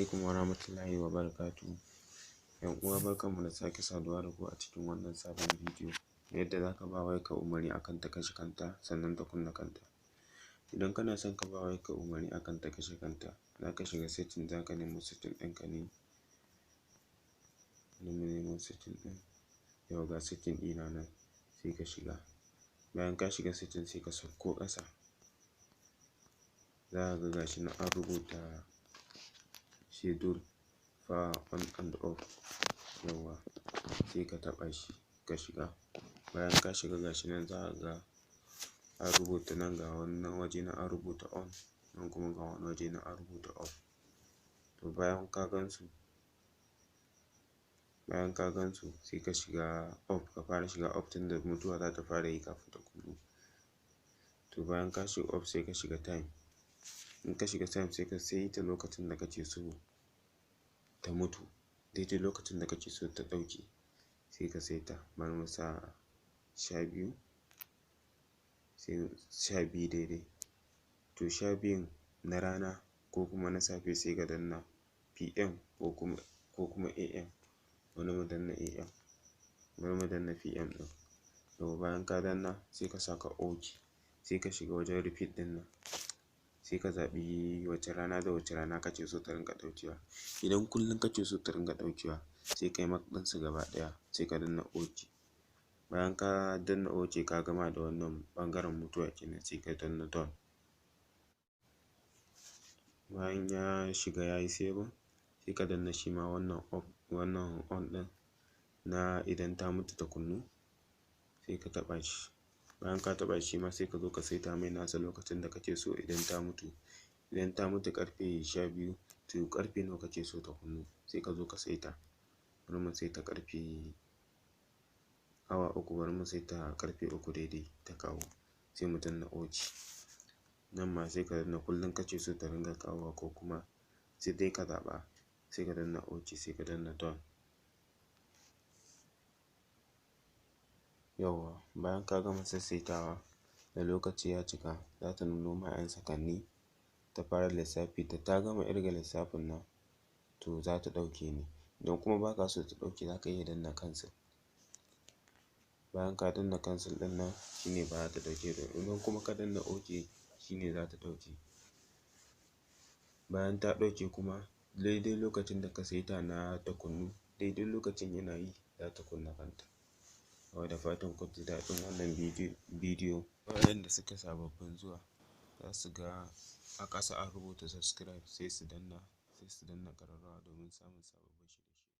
Alaikum warahmatullahi wabarakatuhu. ‘Yan uwa, barkanmu da sake saduwa da ku a cikin wannan sabon bidiyo na yadda za ka ba wayarka umarni akan ta kashe kanta sannan ta kunna kanta. Idan kana son ka ba wayarka umarni akan ta kashe kanta, za ka shiga setting, za ka nemo setting ɗinka ne. Bari mu nemo setting ɗin. Yawwa, ga setting ɗina nan, sai ka shiga. Bayan ka shiga setting, sai ka sauko ƙasa. Za ka ga ga shi nan an rubuta schedule power on and off. Yawwa, sai ka taɓa shi ka shiga. Bayan ka shiga, ga shi nan za ka ga an rubuta nan, ga wani waje nan an rubuta on, nan kuma ga wani waje nan an rubuta off. To, bayan ka gan su, sai ka shiga off, ka fara shiga off, tunda mutuwa za ta fara yi kafin ta kunnu. To, bayan ka shiga off, sai ka shiga time. In ka shiga time, sai ka saita lokacin da kake so ta mutu, daidai lokacin da kake so ta ɗauke, sai ka saita. Bari mu sa 12, sai 12 daidai. To, 12n na rana ko kuma na safe, sai ka danna PM ko kuma AM. Bari mu danna AM, bari mu danna PM ɗin. Yawwa, bayan ka danna, sai ka saka OK, sai ka shiga wajen repeat ɗin nan, sai ka zaɓi wace rana da wace rana kake so ta rinƙa ɗaukewa. Idan kullum kake so ta rinƙa ɗaukewa, sai ka yi mark ɗinsu gaba ɗaya, sai ka danna OK. Bayan ka danna OK, ka gama da wannan ɓangaren mutuwa kenan, sai ka danna done. Bayan ya shiga ya yi saving, sai ka danna shi ma wannan off, wannan on ɗin na idan ta mutu ta kunnu, sai ka taɓa shi. Bayan ka taɓa shi ma, sai ka zo ka saita mai nasa lokacin da kake so idan ta mutu. Idan ta mutu ƙarfe 12, to ƙarfe nawa kake so ta kunnu? Sai ka zo ka saita. Bari mu saita ƙarfe awa 3, bari mu saita ƙarfe 3 daidai ta kawo, sai mu danna OK. Nan ma sai ka danna kullum kake so ta ringa kawowa ko kuma sai dai ka zaɓa, sai ka danna OK, sai ka danna done. Yawwa, bayan ka gama sassaitawa da lokaci ya cika, za ta nuno ma ‘yan sakanni ta fara lissafi. Da ta gama ƙirga lissafin nan, to za ta ɗauke ne. Idan kuma ba ka so ta ɗauke, za ka iya danna cancel. Bayan ka danna cancel ɗin nan, shi ne ba za ta ɗauke ba. Idan kuma ka danna OK, shi ne za ta ɗauke. Bayan ta ɗauke kuma, daidai lokacin da ka saita na ta kunnu, daidai lokacin yana yi za ta kunna kanta. Da fatan kun ji daɗin wannan bidiyo. Waɗanda suke sababbin zuwa za su ga a ƙasa an rubuta subscribe, sai su danna, sai su danna ƙararrawa domin samun sababbin shirye.